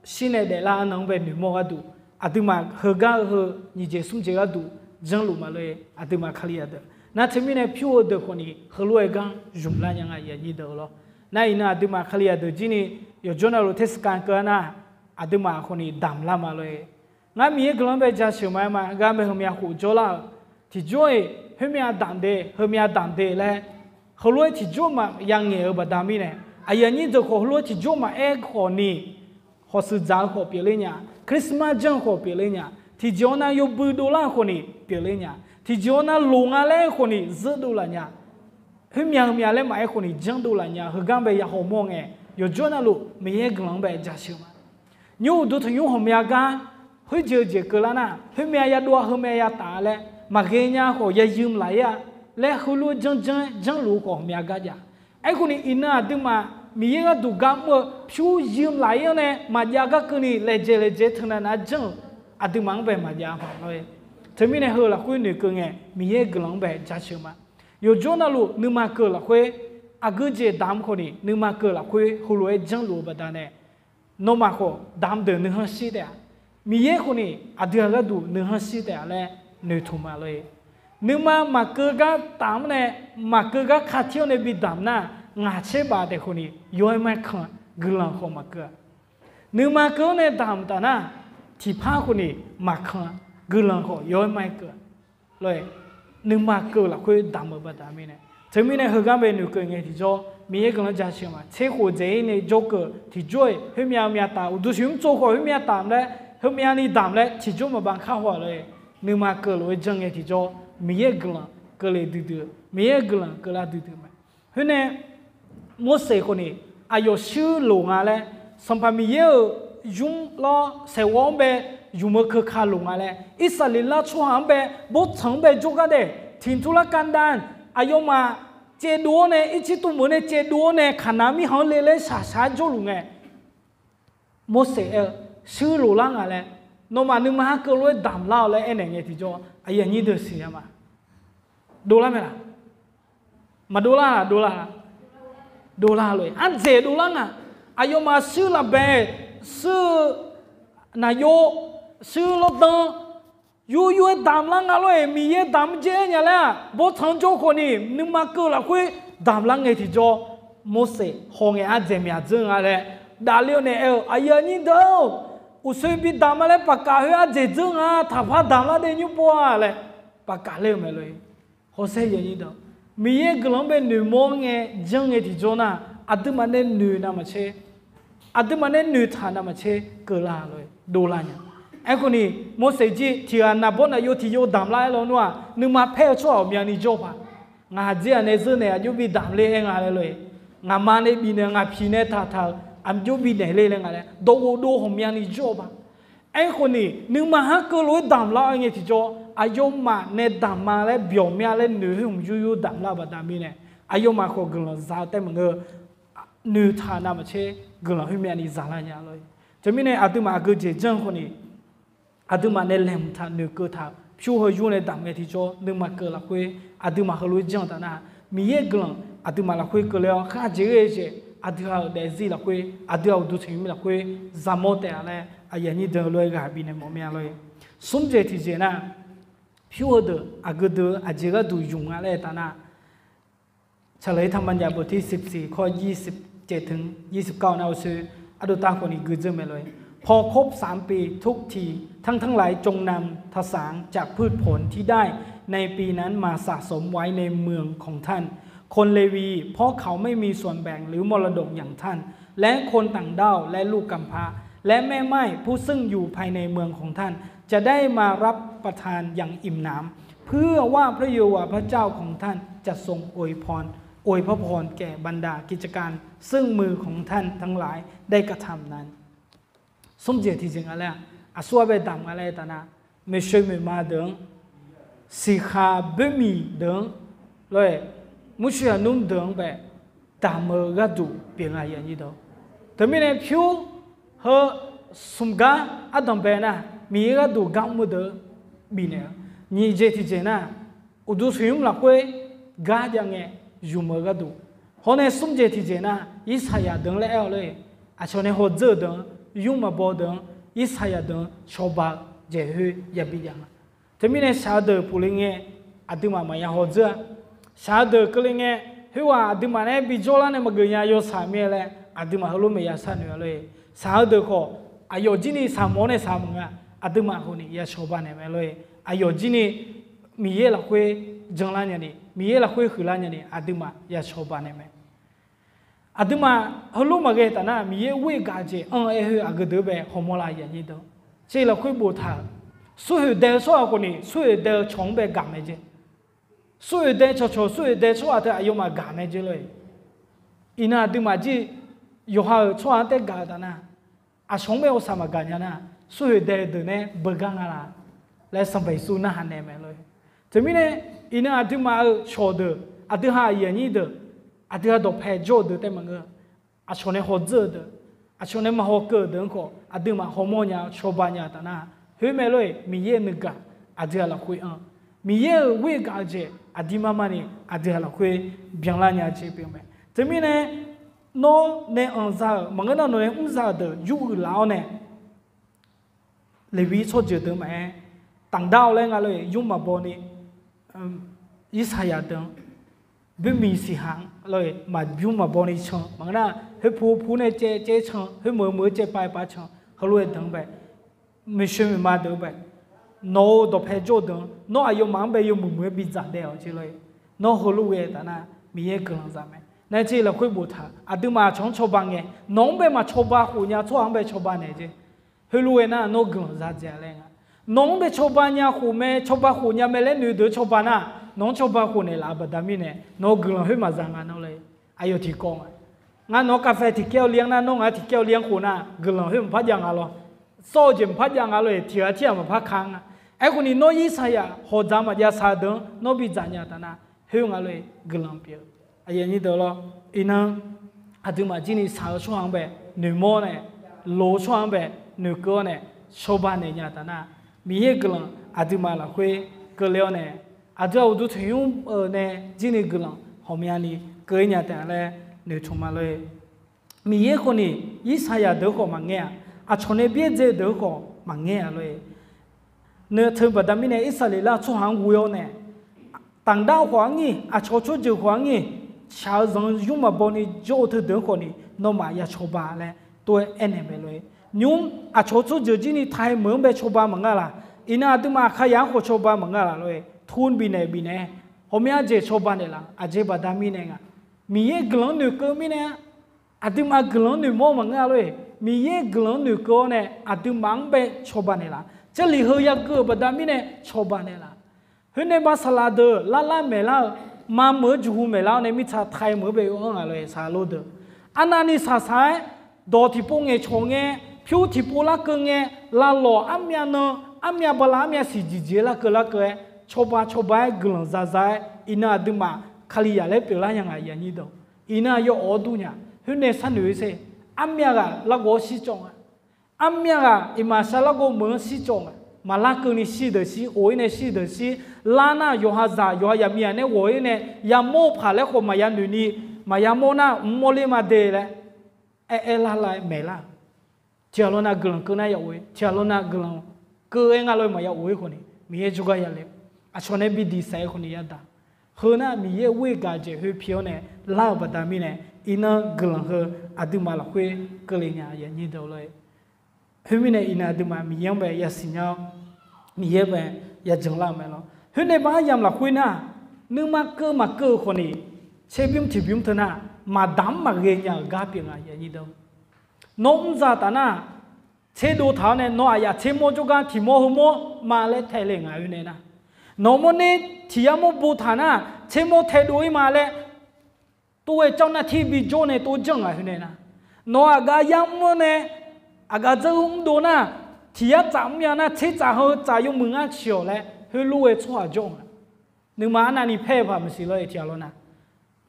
shir nae daeflar arnan-anr bae noeqmawr gharduq, aqduimaf heugar-eu heu nyiq jeq smr jeq gharduq janrluf ma lor-e. Aqduimaf Kalizaq deuq nar teumirnae pyur-eu deuq khawf ni heulof-aer gar ymq lar nya nga, aqyuif aqnyir deuq lawr. Nar iqnan aqduimaf Kalizaq deuq jir ni yawqjawr navluf เทศกาล keuv-a nar, aqduimaf khawf ni damq lar ma lor-e. Ngar Miqyaer guiqlanq-anr bae jasheuq ma-aer ma, gar bae heumyav khof jawrlar-euq tiqjawr-iq, khoermyav damq de, heumyav damq de laer, heulof-aer tiqjawr maqya ngaeq-eu baqda mirnae, aqyuif aqnyir deuq khawf heulof-aer tiqjawr maqaer khawf ni, ขอสืบ dzaq-eu khawf pyeufler nya, Christmas janr-eu khawf pyeufler nya, tiqjeq-awr nar yawbui dovlar-eu khawf ni pyeufler nya, tiqjeq-awr nar loq nga laer-eu khawf ni zeur dovlaf nya, khoermyav heumyav laer maqaer khawf ni janrdov laf nya, heugar bae ya hawmawr ngae, yawqjawr navluf Miqyaer guiqlanq-anr bae jasheuq ma. Nymr uqduq tanqnymr ghawqmya gar, khoerjeq-eu jeq keuvlar nar, khoermyav ya dov-a, heumyav ya taf-a laer maqghae nya khawf ya yum laf-ir-a laer, heulof-aer janrjanr-aer janrluf-eu khawf ghawqmya gar jav. Aerkhawf ni iqnan aqduimaf Miqyaer gharduq gar mr-eu pyur yum laf-ir-anr nae maqjav gar keuvni laejae laejae teunav nav-aer janr-euq aqduimaf-anr bae maqjav paq lor-e. Teumirnae heu lafkhoer noeqkeuv ngae Miqyaer guiqlanq-anr bae jasheuq ma. Yawqjawr navluf nuima keuv lafkhoer, aqgeu jeq damq khawf ni nuima keuv lafkhoer heulof-aer janrluf-eu baqdanae, nawmaf khawf damq deuq nuikhanr shir taef-a. Miqyaer khawf ni aqdui-aq gharduq nuikhanr shir taef-a laer noeqtmq ma lor-e. Nuima maqkeuv gar taf-anr nae, maqkeuv gar katir-awr nae bi damq nar, ngaq caer baf taef khawf ni yaw-aer mar-aer kan, guiqlanq khawf maqkeuv-a. Nuima keuv-anr nae damq taf nar, tiqpar khawf ni maqkan, guiqlanq khawf yaw-aer mar-aer keuv-a. Lor-e, nuima keuv lafkhoer damq-eu baqda mirnae, teumirnae heugar bae noeqkeuv ngae tiqjawr Miqyaer guiqlanq jasheuq ma. Tser khof dzaeq-ir nae jawrkeuv tiqjawr-iq, khoermyav myav taf, uqduq siqmr tsov khawf khoermyav taf laer, heumyav ni damq laer tiqjawr maqbav kar haw-aq lor-e. Nuima keuv lof-aer janr ngae tiqjawr Miqyaer guiqlanq keuvle duidui-eu, Miqyaer guiqlanq keuvlar duidui mae. Khoernae Morseq khawf ni aqyawf shuir loq nga laer, Sanqpaq Miqyaer-euq nymr lawr saeqghawv-anr bae ymq-eu keuka loq nga laer, Irsaqleqlav tsawrhaq-anr bae bawrtsanq-anr bae jawrgar daef tiq tur lar kavdav, aqyawfmaf caevdov-awr nae, ircir tuv meuq nae caevdov-awr nae Kaqnaq mirkhanq-anr le laer shaqshaq-aer jawrluf ngae, Morseq aer-eu, shuir loq lar nga laer, nawmaf nuima har keuv lof-aer damq lar-awq laer aernaeq ngae tiqjawr, aqyuif aqnyir deuq siqnya ma. Dovlar mae laq? Maqdovlar-aq, dovlar-a? Dovlar lof-aer ardzaeq dovlar nga. Aqyawfmaf shuir lafbae, shuir-eu naqyo, shuir lawrdan, yur yur-aer damq lar nga lor-eq. Miqyaer damq-anr jaer-aer nya laer-aq, bawrtsanq-anr jawr khawf ni nuima keuv lafkhoer damq lar ngae tiqjawr, Morseq haw ngae ardzaeq myaq dzeur nga laer dafle-awr nae aer-eu, aqyuif aqnyir deuq-or, uqshoe bi damq ma laer paqkaq khoer ardzaeq dzeur nga, taqpar damq lar dae nymr pov-a laer paqkaq ler-eu mae lor-eq. Hawshaer yawnyir deuq, Miqyaer guiqlanq-anr bae noeqmawr ngae janr ngae tiqjawr nar, aqduimaf nae noeq navmaqtser, aqduimaf nae noeqtaq navmaqtser keuvlar lor-eq, dovlar nya. Aerkhawf ni, Morseq jir tiq ghaq naqbawr naqyo tiq yo damq lar-aer lawnmr-aq, nuima paer-eu tsawrhaq ghawqmyani jawr paq. Ngaq dzer-aq nae zeur naeq aqjox bi damq ler-aer nga laer lor-eq. Ngaqma nae bifnaeq, ngaqpiq nae taqtaq-euq Aqmyanjawr bi naeq le laer nga laer dawqghof dov ghawqmyani jawr-eu ba. Aerkhawf ni nuima har keuvlof-aer damq lar-eu ngae tiqjawr, aqyawfmaf nae damq ma laer byawq mya laer noeq khoer hmq yur yur damq lar-eu baqda mirnae, aqyawfmaf khawf guiqlanq za-eu taef maqngeur. Noeqtaq navmaqtser guiqlanq khoermyani za lar nya lor-e. Teumirnae aqduimaf aqgeu jeq janr khawf ni, aqduimaf nae laeqhmq taq noeqkeuv taq pyur heu yur nae damq ngae tiqjawr, nuima keuv lafkhoer aqduimaf heulof-aer janr-eu taf nar, Miqyaer guiqlanq aqduimaf lafkhoer keuvle-awr kharjeq ghae-eu jeq, aqdui-aq daefzir lafkhoer, aqdui-aq uqduq tanqnymr lafkhoer zamawr taef-a laer aqyuif aqnyir deuq lof-aer ghaq bifnaeq mawf mya lor-e. Smr jeq tiqjeq nar, pyur heudeuq aqgeu deuq aqjeq gharduq yumq nga laer taf nar, ฉลยธรรมบัญญัติ บทที่สิบสี่ ข้อยี่สิบเจ็ดถึงยี่สิบเก้า nar-eu soer, ardov tav khawf ni gui dzeur mae lor-e. พอครบสามปีทุกที ท่านทั้งหลายจงนำทสารจากพืชผลที่ได้ในปีนั้นมาสะสมไว้ในเมืองของท่าน คนเลวี เพราะเขาไม่มีส่วนแบ่งหรือมรดกอย่างท่าน และคนต่างด้าวและลูกกำพร้า และแม่ม่ายผู้ซึ่งอยู่ภายในเมืองของท่าน จะได้มารับประทานอย่างอิ่มหนำ เพื่อว่าพระเยโฮวาห์พระเจ้าของท่านจะทรงอวยพร อวยพระพรแก่บรรดากิจการซึ่งมือของท่านทั้งหลายได้กระทำนั้น Smr jeq tiqjeq nga laer-aq, aqsur-aer bae damq nga laer taf nar, maeqshoe maeqma deuq-anr, siqkhaq boermiq deuq-anr, lor-e, murshir aqnmr deuq-anr bae damq-eu gharduq pyeuf nga. Teumirnae pyur heu smq gar ardanq bae nar, Miqyaer gharduq gar mr-eu deuq bifnaeq-eu. Nyiq jeq tiqjeq nar, uqduq tanqnymr lafkhoer gar jav ngae yumq-eu gharduq. Hawr nae smr jeq tiqjeq nar, Irsaqyaq deuq-anr laer aer-awq lor-e, aqcawq nae hawdzeur-eu deuq-anr, nymr maqbaw deuq-anr, Irsaqyaq deuq-anr cawba-eu jeq khoer yabi jav nga. Teumirnae shaq-eu deuq puq le ngae, aqduimaf maqya hawdzeur-a. Shaq-eu deuq keuvle ngae, khoerghaq aqduimaf nae bijawr lar nae maqgeuf nya yawshaq mir-aer laer aqduimaf heulof maeqya sharnoeq-a lor-e. Shaq-eu deuq khawf, aqyawf jir ni shaq mawf-awr nae shaq maqnga, aqduimaf khawf ni ya cawba naeq mae lor-e. Aqyawf jir ni Miqyaer lafkhoer janlar nyani, Miqyaer lafkhoer huiqlar nyani aqduimaf ya cawba naeq mae. Aqduimaf heulof maqghae taf nar, Miqyaer ghoer gaq-eu jeq anr-eu aer khoer aqgeu deuq bae hawmawr la ya nyir deuq. Tser lafkhoer boftaq-euq, smrkhoeq dae-eu tsawrhaq khawf ni smrkhoeq dae-eu cawq-anr bae gaq mae jeq. Smrkhoeq dae cawqcawq smrkhoeq dae tsawrhaq teu aqyawfmaf gaq mae jeq lor-e. Iqnan aqduimaf jir yawqha-euq tsawrhaq-anr taef gaq-eu taf nar, aqcawq-anr bae awqsaq maqgaq nya nar, smrkhoeq dae-eu deuq nae beugar nga laf laer Sanqpaq Yeqsur narhaq naeq mae lor-e. Teumirnae, iqnan aqduimaf-euq cawq deuq, aqdui ha aqyuif aqnyir deuq, aqdui ha dawqpae jawr-eu deuq taef maqngeur, aqcawq nae hawdzeur-eu deuq, aqcawq nae maqhaw keuv-eu deuq-anr khawf aqduimaf hawmawr nya cawba nya taf nar, khoer mae lor-e. Miqyaer nuigaq aqdui ha lafkhoer anr, Miqyaer-euq ghoer gaq-eu jeq aqdir mar mar ni aqdui ha lafkhoer byanlar nya jeq pyeuf mae. Teumirnae, nawr nae anqza-euq maqngeur nar nawq nae mr za-euq deuq yur uiqlaf-awr nae, Leqwir tsawrjeuq deuq maqaer, taqdar-awr laer nga lor-e, nymr maqbaw ni, Irsaqyaq deuq-anr, boermiq siqhaq-anr lor-e, maqbymr maqbaw ni can maqngeur nar, khoer pu pu nae caev caev can, khoer meuq meuq-eu caev pav pav can, heulof-aer deuq-anr bae, maeqshoe maeqma deuq-anr bae, nawq-euq dawqpae jawr-eu deuq-anr nawr aqyawfmaf-anr bae yawmuiq muiq-aer bidzaq daef-awq jeq lor-e. Nawr heulof ghae taf nar Miqyaer guiqlanq za mae. Nar tser lafkhoer boftaq, aqduimaf aqcawq-anr cawba ngae, nawq-anr bae maqcawba khof nya tsawrhaq-anr bae cawba naeq jeq. Heulof ghae nar nawr guiqlanq za dzaeq laer nga. Nawq-anr bae cawba nya khof mae, cawba khof nya mae laer noeq deuq cawba nar, nawq-anr cawba khof naeq laf-eu baqda mirnae nawq-eu guiqlanq khoer maqza nga nawr lor-e. Aqyawf tiqkawv nga. Ngar nawq-anr kafai tiqkaer-awr li-anr nar, nawr ngaq-anr tiqkaer-awr li-anr khof nar guiqlanq khoer maqpar jav nga lawr. Sawr-eu jeq maqpar jav nga lor-e, tiq ghaq tir ghaq maqpar ka nga. Aerkhawf ni nawr Irsaqyaq hawqdzaq maqjav saq-eu deuq-anr nawr bidzaq nya taf nar, khoer nga lor-e, guiqlanq pyeuf-eu. Aqyuif aqnyir deuq lawr, iqnan aqduimaf jir ni shaq-eu tsawrhaq-anr bae noeqmawr-awr nae, loq-eu tsawrhaq-anr bae noeqkeuv-awr nae, cawba naeq nya taf nar, Miqyaer guiqlanq aqduimaf lafkhoer keuvle-awr nae, aqdui-aq uqduq tanqnymr-euq nae jir ni guiqlanq ghawqmyani keuv-ir nya taef-a laer noeqtmq ma lor-e. Miqyaer khawf ni Irsaqyaq deuq khawf maqngaer-aq, aqcawq nae byaerdzae deuq khawf maqngaer-a lor-e. Noeqtmq baqda mirnae Irsaqleqlav tsawrhaq-anr ghoe-awr nae, taqdar khawf arnyir, aqcawq tsawrjeuq khawf arnyir, shaq-eu zanq-eu nymr maqbaw ni jawr-eu teudeuq-anr khawf ni nawmaf ya cawba laer tov-aer aernaeq mae lor-e. Nymr aqcawq tsawrjeuq jir ni tae meuq-anr bae cawba maqnga laq? Iqnan aqduimaf Aqkaqyaq-anr khawf cawba maqnga laq lor-e. Tur bifnaeq bifnaeq-aer ghawqmya jeq cawba naeqlaf? Aqjeq baqda mirnae nga. Miqyaer guiqlanq-anr noeqkeuv mirnae-a. Aqduimaf guiqlanq-anr noeqmawr maqngeur-a lor-e. Miqyaer guiqlanq-anr noeqkeuv-awr nae aqduimaf-anr bae cawba naeqlaf? Jarlif heu yakeuv-euq baqda mirnae cawba naeqlaf? Khoernae ba saqlaq deuq larlar maeqlar-eu, mameuq-eu jeqhu maeqlar-awr nae mirtsaq tae meuq-anr bae oe-anr nga lor-e. Saqlaq lor deuq arnavni saqsaq-aer dawq tiqpov ngaeqcawq ngae, pyur tiqpov larkeuv ngae, lavlawq armyav nan, armyav bala armyav siqjiq jeq larkeuv larkeuv-aer, cawba cawba-aer guiqlanq zaza-aer iqnan aqduimaf Kalizaq laer pyeuflar nya nga aqyuif aqnyir deuq. Iqnan aqyawf awq-awr dur nya, khoernae sharnoeq-eu sher, armyav ghaq larghov-awr shircawv nga. Armyav ghaq iqmaqshaq larghov meuq-anr shircawv nga. Maqlar keuvni shir deuq shir, of-ir nae shir deuq shir, lar nar yawqha zaq yawqha yaqmiq ghaq nae ghawq-ir nae yamawr-eu paq laer khawf maqya noeqni, maqya mawr nar mr mawrler ma de laer aer aer lar lar-aer maeqlar-euq. Tiqghaq lawnav guiqlanq keuv nar ya of-ir, tiqghaq lawnav guiqlanq keuv-aer nga lawr maqya of-ir khawfni Miqyaer jawrgar yale-eu, aqcawq nae bi diq saq-aer khawfni yadaq. Heu nar Miqyaer-euq ghoer gaq jeq khoer pi-awr nae lar-euq baqda mirnae, iqnan guiqlanq heu aqduimaf lafkhoer keuvle nya aqyuif aqnyir deuq lor-e. Khoermirnae iqnan aqduimaf Miqyaer-anr bae yasiq nya-awr, Miqyaer bae yajan lar-eu mae lor. Khoernae ba aryamq lafkhoer nar, nuima keuv maqkeuv-euq khawfni, tserbymr tiqbymr teu nar, maqdamq-anr maqghae nya-euq gar pyeuf nga aqyuif aqnyir deuq. Nawr mr zaq taf nar, tserdov taq-awr nae nawr aqyaf tsermawr jawrgar tiq mawr heu mawr ma laer tae le nga khoernae nar. Nawq mawrner tiq yar mawr bo taq nar, tsermawr taedov-ir ma laer tov-aer cawv nar tir bijawr nae tov janr nga khoernae nar. Nawq aqgaf yar mr-awr nae, aqgaf dzeur mrdov nar, tiq yar tsaf mrnya nar tser tsaf heu tsaf yawmuiq ngar ciq-awq laer heulof-aer tsawrhaq jawr nga. Nuima arnavni paer-eu paq maqsiq lor-e tiqghaq lawnav.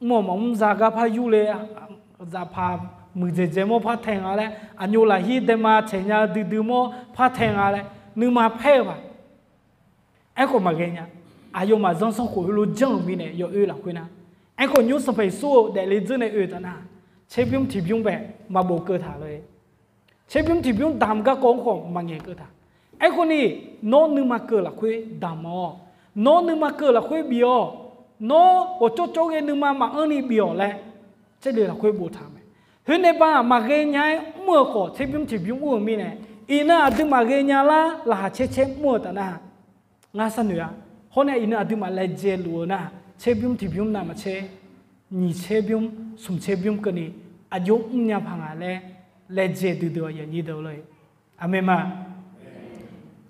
Mr-awq maqmr za gar par yurle, zaqpaq muiqdzaeq dzae mawr par tae nga laer, aqnyoq lafhir daema tsaeq nya duidui mawr par tae nga laer nuima paer-eu paq. Aerkhawf maqghae nya. Aqyawfmaf zanrsanrkhof heulof janr-euq mirnae yawoer lafkhoer nar, aerkhawf nymr Sanqpaq Yeqsur-eu daefle dzeur nae oe taf nar, tserbymr tiqbymr bae maqbof keuv taq lor-e. Tserbymr tiqbymr damq garkawv-anr khawf maqngaeq keuv taq. Aerkhawfni, nawr nuima keuv lafkhoer damq-awq. Nawr nuima keuv lafkhoer bif-awq. Nawr ghawqcawv cawv ghae nuima maqanr ni bif-awq laer, tserle lafkhoer boftaq mae. Khoernae ba maqghae nya-aer mr-eu khawf tserbymr tiqbymr mr-eu mirnae, iqnan aqduimaf ghaenya lar laqkhaq caer caer mr-eu taf nar, ngar sharnoeq-a. Hawr nae iqnan aqduimaf laejae luf-eu nar, tserbymr tiqbymr navmaqtser, nyiq tserbymr smq tserbymr keuvni aqjox mrnya paq nga laer laejae duidui-awq aqyuif aqnyir deuq lor-e. Aqmeq ma.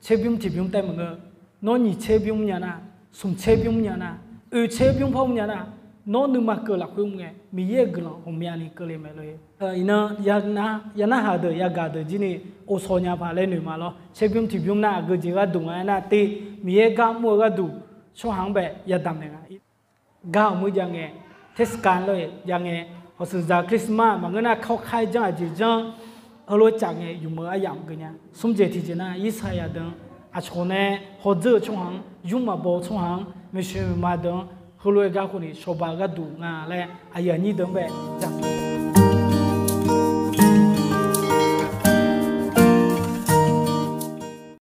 Tserbymr tiqbymr taev maqngeur. Nawr nyiq tserbymr mrnya nar, smq tserbymr mrnya nar, oeq tserbymr par mrnya nar, nawr nuima keuv lafkhoer mr ngae Miqyaer-euq guiqlanq ghawqmyani keuvle mae lor-e. Iqnan ya narhaq deuq yagaq deuq jir ni ovshaw nya paq laer noeq ma lor. Tserbymr tiqbymr nar aqgeu jeq gharduq nga aernar te, Miqyaer gar mr-eu gharduq tsawrhaq-anr bae yadaq maeq nga. Gar-euq muir jav ngae, Tersqar lor-e jav ngae, hawq shuqzaq Christmas maqngeur nar kawrkar janr aqjeq janr, heulof-aer caf ngae yumq-eu aryamq geunya. Smr jeq tiqjeq nar Irsaqyaq deuq-anr aqcawq nae hawdzeur-eu tsawrhaq-anr, yur maqbaw-eu tsawrhaq-anr, maeqshi maeqma deuq-anr heulof-aer gar khawfni shawba gharduq nga laer aqyuif aqnyir deuq-anr bae jaq